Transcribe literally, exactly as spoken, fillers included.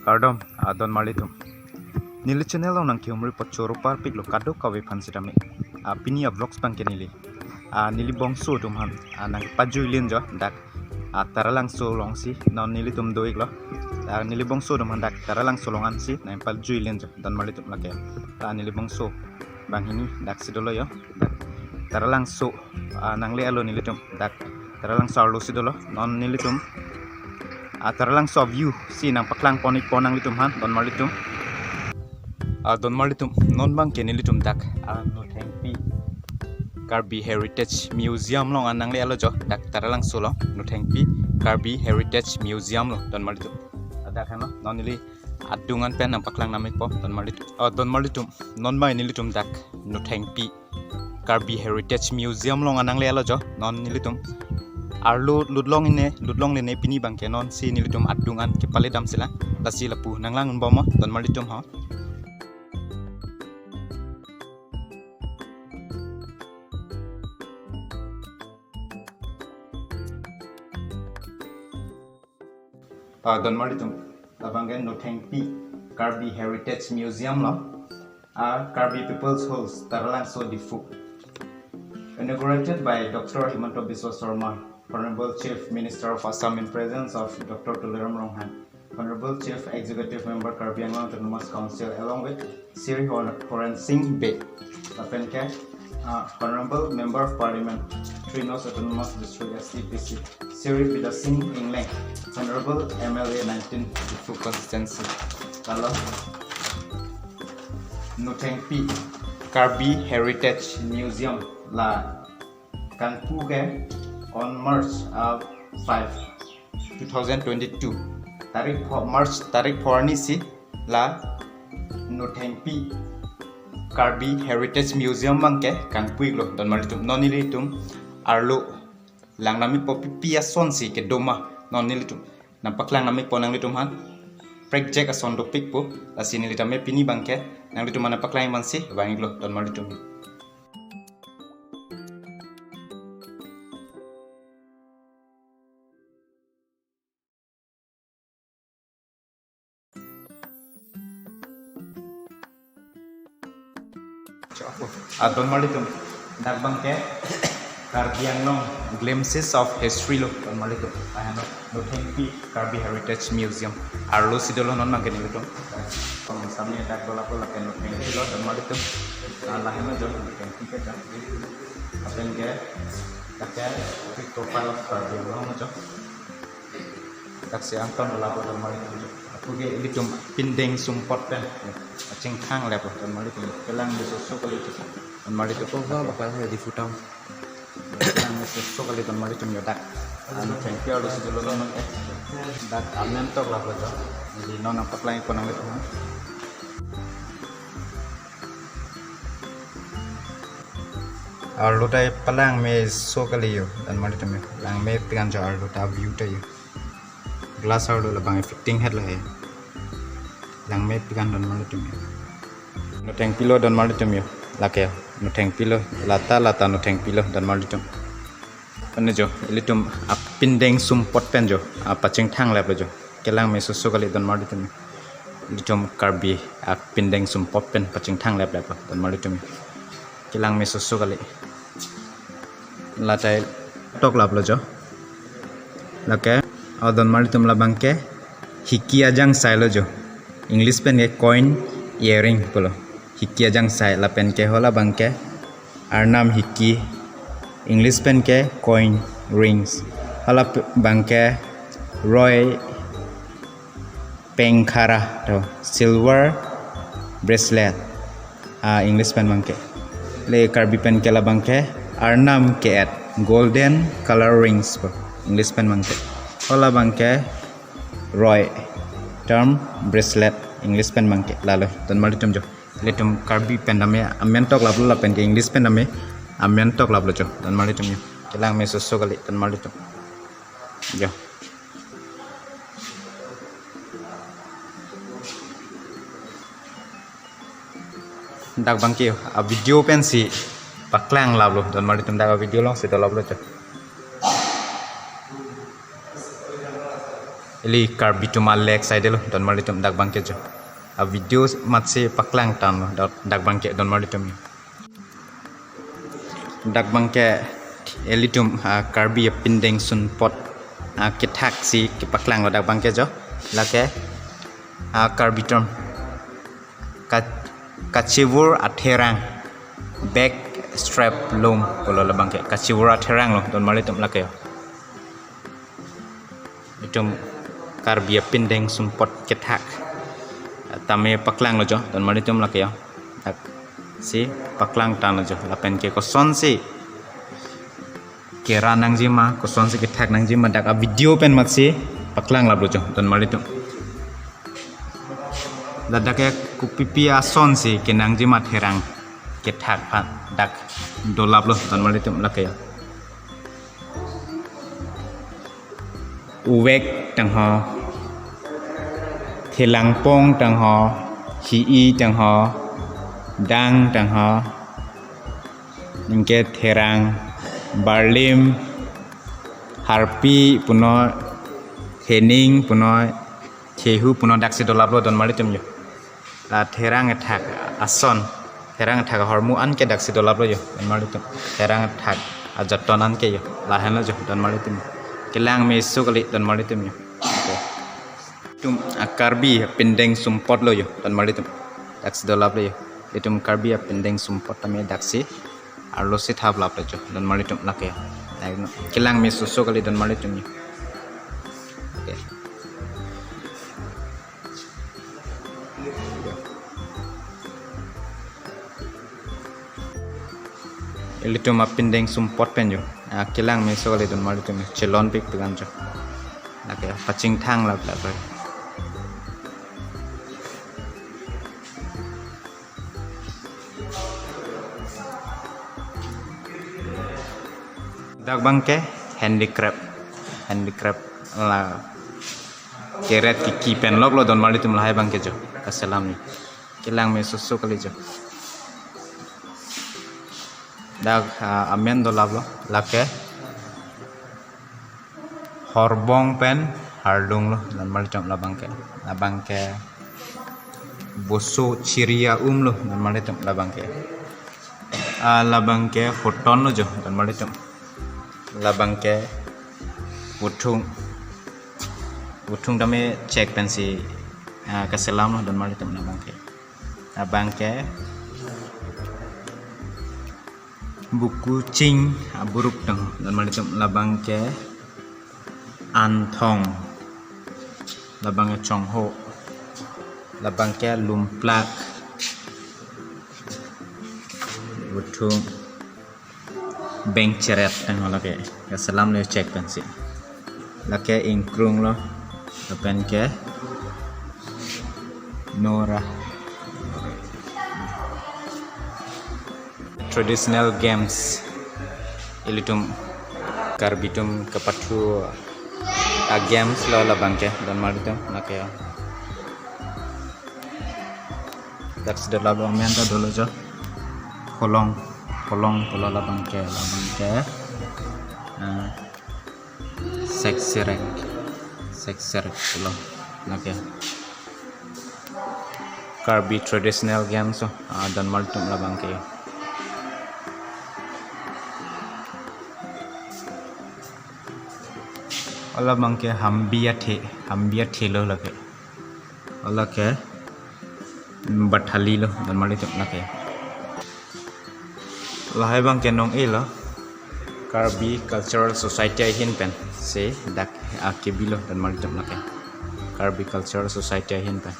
Kardom, ah, donmarlitum. Neli channel along nangkehumri apot choro parpiklo kadokave aphan sitame. Ah, pini a-vlogs abangke neli, ah, neli bangso atum aphan, ah, nangpajuilen jo, dak, ah, Taralangso alongsi non nelitum do-iklo. Dak neli bangso atum aphan dak Taralangso along ansi nangpajuilen jo, donmarlitum, lake. Ah, neli bangso banghini daksi dolo jo. Dak Taralangso, ah, nangle-etlo nelitum. Dak Taralangso arlosi dolo. Non nelitum, ah, Taralangso view si nangpaklangpon-ikpo nanglitum aphan, donmarlitum. Ah, donmarlitum, non abangke nelitum dak, ah, Nothengpi Karbi Heritage Museum along an nangle-etlo jo. Dak Taralangso along Nothengpi Karbi Heritage Museum lo, donmarlitum. Ah, dak henlo, non neli adung an pen nangpaklang nam-ikpo, donmarlitum. Oh, donmarlitum, non abang nelitum dak Nothengpi Karbi Heritage Museum along an nangle-etlo jo. Non nelitum arlo lut longle ne, lut longle ne pini abangke, nonsi nelitum adung an kepale damsi lang. Lasi lapu nanglang-unbom mo, donmarlitum ho. Ah, donmarlitum, labangke Nothengpi Karbi Heritage Museum lo, ah, Karbi People's Hills, Taralangso, Diphu. Inaugurated by Doctor Himanta Biswa Sarma, Honorable Chief Minister of Assam, in presence of Doctor Tuliram Ronghang, Honorable Chief Executive Member, Karbi Anglong Autonomous Council, along with Shri Hor-, Horen Singh Bey, lapen ke, uh, Honorable Member of Parliament, Three North Autonomous District, S T P C, Shri Bidya Sing Engleng, Honorable M L A nineteen Diphu Constituency. Lalo Nothengpi Karbi Heritage Museum la kangpu ke on March, uh, five, two thousand twenty-two, tarik pho-, March tarik pho arni si la Nothengpi Karbi Heritage Museum abangke kangpu-iklo, donmarlitum. Non nelitum arlo lang nam-ikpo, pi pi asonsi kedo ma, non nelitum nangpaklang nam-ikpo nanglitum aphan. Prekjak ason dopikpo, lasi neli tame pini abangke nanglitum aphan nangpaklang-ik mansi vang-iklo, donmarlitum. Ah, donmarlitum, dak abangke Karbi Anglong Glimpses of History lo, donmarlitum. Lahenlo Nothengpi Karbi Heritage Museum arlosi dolo, non abangke nelitum. Samne dak do lapu, lake Nothengpi lo, donmarlitum. Ah, lahenlo jo, Nothengpi ke jo. Lapen ke, lake, big profile of Karbi Anglong jo. Daksi angton do lapu, donmarlitum jo. Lapu ke ilitum pindeng sumpot pen pachingthang leplo, donmarlitum. Kelang mesoso kali jo, donmarlitum. Ko ba bakal hai di futang. Kelang mesoso kali, donmarlitum jo, dak. Nothengpi arlosi dolo non ke. Dak amen tok lapu jo. Jadi non nangpaklang-ikpo nanglitum aphan. Arlo ta palang meso kali jo, donmarlitum jo. Langmepik an jo arlo ta, view ta jo. Glass arlo, labang fitting het lahai. Langmepik an, donmarlitum jo. Nothengpi lo, donmarlitum jo. Lake Nothengpi lo, lata lata Nothengpi lo, donmarlitum. Ane jo, ilitum apindeng sumpot pen jo, ah, pachingthang leplo jo. Kelang mesoso kali, donmarlitum. Ilitum Karbi apindeng sumpot pen pachingthang leplep, donmarlitum. Kelang mesoso kali. Latai tok laplo jo. Lake, oh, donmarlitum, labangke hiki ajangsai lo jo. English pen ke coin earring pulo. Hiki ajangsai, lapen ke hala abangke arnam hiki, English pen ke coin rings. Hala p-, abangke roi pengkhara to, silver bracelet. Ah, English pen abangke. Le Karbi pen ke labangke arnam ke-et, golden color rings po, English pen abangke. Hala abangke roi term bracelet, English pen abangke. Lalo, donmarlitum jo. Ilitum Karbi pen tame amen tok laplo, lapen ke English pen tame amen tok laplo jo, donmarlitum jo. Kelang mesoso kali, donmarlitum jo. Dak abangke a-video pensi paklang laplo, donmarlitum, dak a-video alongsi do laplo jo. Ili Karbi atum a-lake side lo, donmarlitum, dak abangke jo. A-video matsi paklang tanglo, dak, dak abangke, donmarlitum. Dak abangke ilitum, ah, Karbi apindeng sunpot, ah, kethak si kepaklanglo dak abangke jo. Lake, ah, Karbi term ka-, kachevur atherang, back strap loom pulo labangke. Kachevur atherang lo, donmarlitum, lake jo. Itum Karbi apindeng sunpot kethak tame paklanglo jo, donmarlitum, lake jo. Dak si paklang tanglo jo. Lapen ke kosonsi kera nangjima, kosonsi kethak nangjima, dak a-video pen matsi paklang laplo jo, donmarlitum. Ladak ke kopipi asonsi kenangjima therang kethak aphan dak dolaplo, donmarlitum, lake jo. Uvek tangho, thelangpong tangho, hi-i tangho, dang tangho, anke therang, barlim, harpi punoi, thening punoi, thehu punoi, daksi dolaplo, donmarlitum jo. La therang kethak ason, therang kethak ahormu anke daksi dolaplo jo, donmarlitum. Therang kethak ajaton anke jo, lahenlo jo, donmarlitum. Kelang meso kali, donmarlitum jo. Okay. Itum a-Karbi apindeng sunpot lo jo, donmarlitum. Daksi dolaplo jo. Itum Karbi apindeng sunpot tame daksi arlosi thap laplo jo, donmarlitum, lake jo. Kelang mesoso kali, donmarlitum jo. Okay. Ilitum apindeng sunpot pen jo. Ah, kelang meso kali, donmarlitum, chelonpik pegan jo. Lake pachingthang lap lap. Dak abangke handicraft, handicraft la keret kiki pen loklo, donmarlitum, lahai abangke jo. Kaselam ni. Kelang mesoso kali jo. Dak, ah, amen dolaplo, lake horbong pen hardung lo, donmarlitum, labangke. Labangke boso chiri a-um lo, donmarlitum, labangke. Ah, labangke hoton lo jo, donmarlitum. Labangke uthung. Uthung tame chek pensi, ah, kaselam lo, donmarlitum, labangke. Labangke bukuching aburuk tang, donmarlitum, labangke anthong, labangke chongho, labangke lumplak, uthung, bengcheret tangho, lake kaselam lo chek pensi. Lake ingkrung lo, lapen ke nora. Traditional games, ilitum Karbi atum kepathu a-games lo labangke, donmarlitum, lake. Daksi dolaplo, amen ta dolo jo. Polong, polong pulo labangke, labangke. Ah, seksirek, seksirek pulo, lake. Karbi traditional games lo, ah, donmarlitum, labangke. O labangke hambi athe, hambi athe lo lake. O lake bathali lo, donmarlitum, lake. Lahai abangke nong-e lo, Karbi Cultural Society ahin pensi dak akebi lo, donmarlitum, lake. Karbi Cultural Society ahin pen.